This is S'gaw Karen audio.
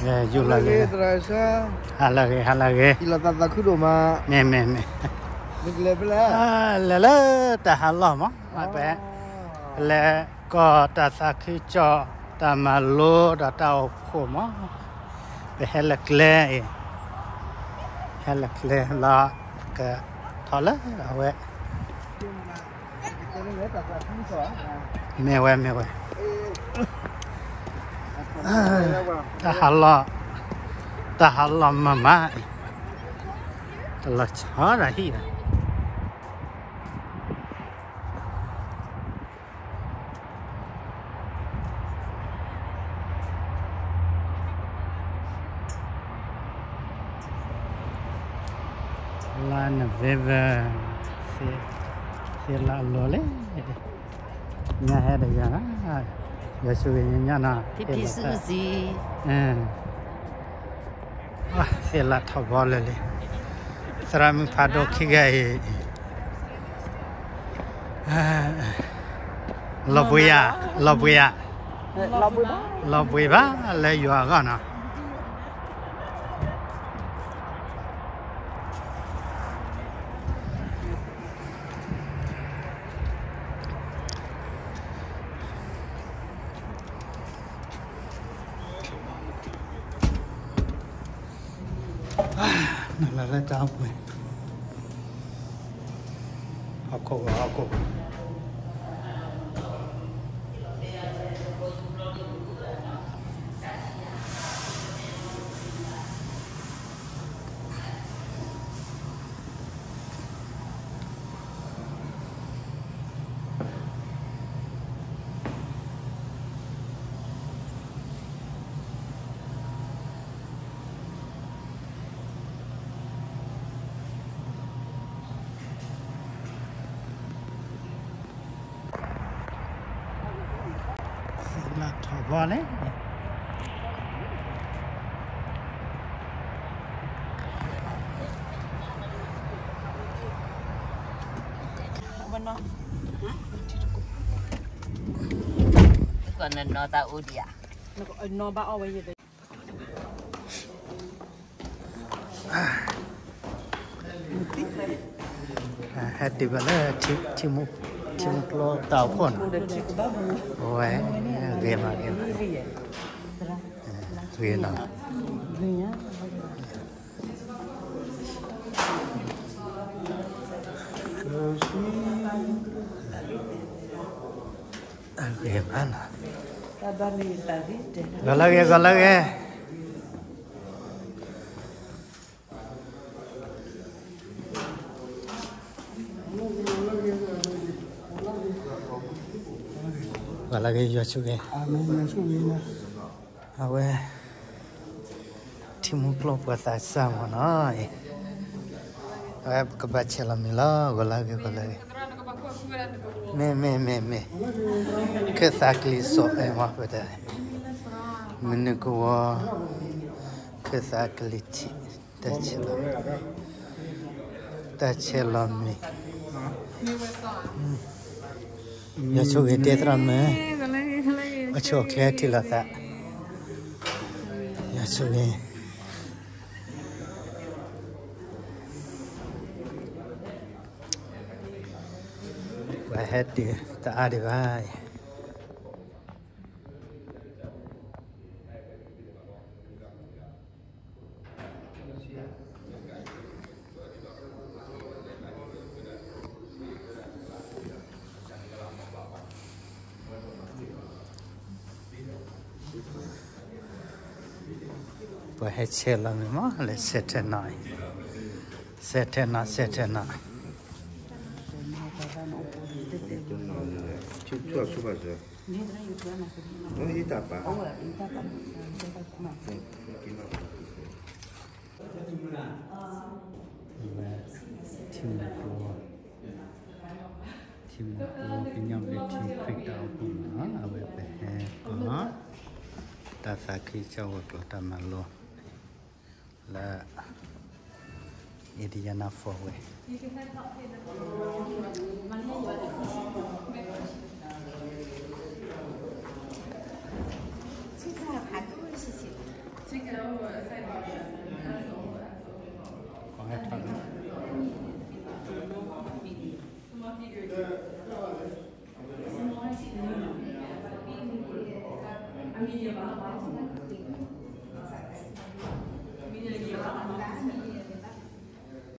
ယူၢ်လီၤလံ, ဟါလၢအဂ့ၤ ဟါလၢအဂ့ၤ, မ့ၢ်မ့ၢ်မ့ၢ်, လဲၤလၢတၢ်ဟးလီၢ်မး, ပလဲၤကီၢ်တၢ်သးခုကစီၣ် တၢ်မၤလိဒီးတၢ်အိၣ်ဖှိၣ်မး, ပဟဲလၢကျဲအံၤ, ဟဲလၢကျဲလီၤ, ကထီၣ်လၢအဝဲ မ့ၢ်ဝဲ မ့ၢ်ဝဲ, တၢ်ဟးလီၢ်, တၢ်ဟးလီၢ်မၤမၤအံၤ, တလီၤဆီဒၣ်ဟံၣ်ဒီး လါ November, သ့လါအလီၢ်လံ, ညါဟဲဒီးယၤ, ယွၤဆိၣ်ဂ့ၤညါနီၤ, သ့လါထီၣ်ဘီလၢာ်လံ, သရၣ်မုၣ်ဖးဒိၣ်ခံဂၤအံၤ, လီၤဘှံးယၤ, လီၤဘှံးယၤ, လီၤဘှံးဘၣ်လၢယွၤအဂီၢ်နီၤ. နလၢတၢ်အိၣ်ပှဲၤ, ဟီၣ်ခိၣ်ဂီၤ ဟီၣ်ခိၣ်ဂီၤ. သ့လါထီၣ်ဘီလံ. ဟဲတုၤဘၣ်လၢ ထံမူကျိတၢ်အိၣ်ဖှိၣ်နီၤ, အဝဲ ဂ့ၤမး ဂ့ၤမး, ဂ့ၤနီၤ. ဂီၤလၢဂ့ၤ ဂီၤလၢဂ့ၤ. ဂီၤလၢဂ့ၤ ယွၤဆိၣ်ဂ့ၤ, အဝဲ ထံမူကျိပှၤသးစၢ်မ့ၢ်နီၤ, အဝဲပကဘၣ်ဆဲးလီၤမံၤလီၤ. ဂီၤလၢဂ့ၤ ဂီၤလၢဂ့ၤ, မ့ၢ်မ့ၢ်မ့ၢ်မ့ၢ်, ခၢၣ်သးကလံၤစိးအဲၣ်မးပတၢ်, မနုၤကဝီၤ, ခၢၣ်သးကလံၤထံး, တၢ်ဆဲးလီၤမံၤ, တၢ်ဆဲးလီၤမံၤ. ယွၤဆိၣ်ဂ့ၤတဲသရၣ်မုၣ်, အဆိၣ်အချ့ထံၣ်လိာ်သး, ယွၤဆိၣ်ဂ့ၤ. ပှၤဟဲတုၤတအါဒံးဘၣ်. ပှၤဟဲဆဲးလီၤမံၤမး လဲၤဆဲးထဲနီၤ, ဆဲးထဲနီၤ ဆဲးထဲနီၤ. ထံမူကျိ, ထံမူကျိ ကညီဘျၢထံခရံာ်တၢ်အိၣ်ဖှိၣ်မ့ၢ်နီၤ, အဝဲပဟဲကီး တၢ်သးခုကစီၣ်ဝဲၤကျိၤတၢ်မၤလိ လၢ Indiana Falls ဝဲ. media ဘၣ်လီၤဘၣ်လီၤ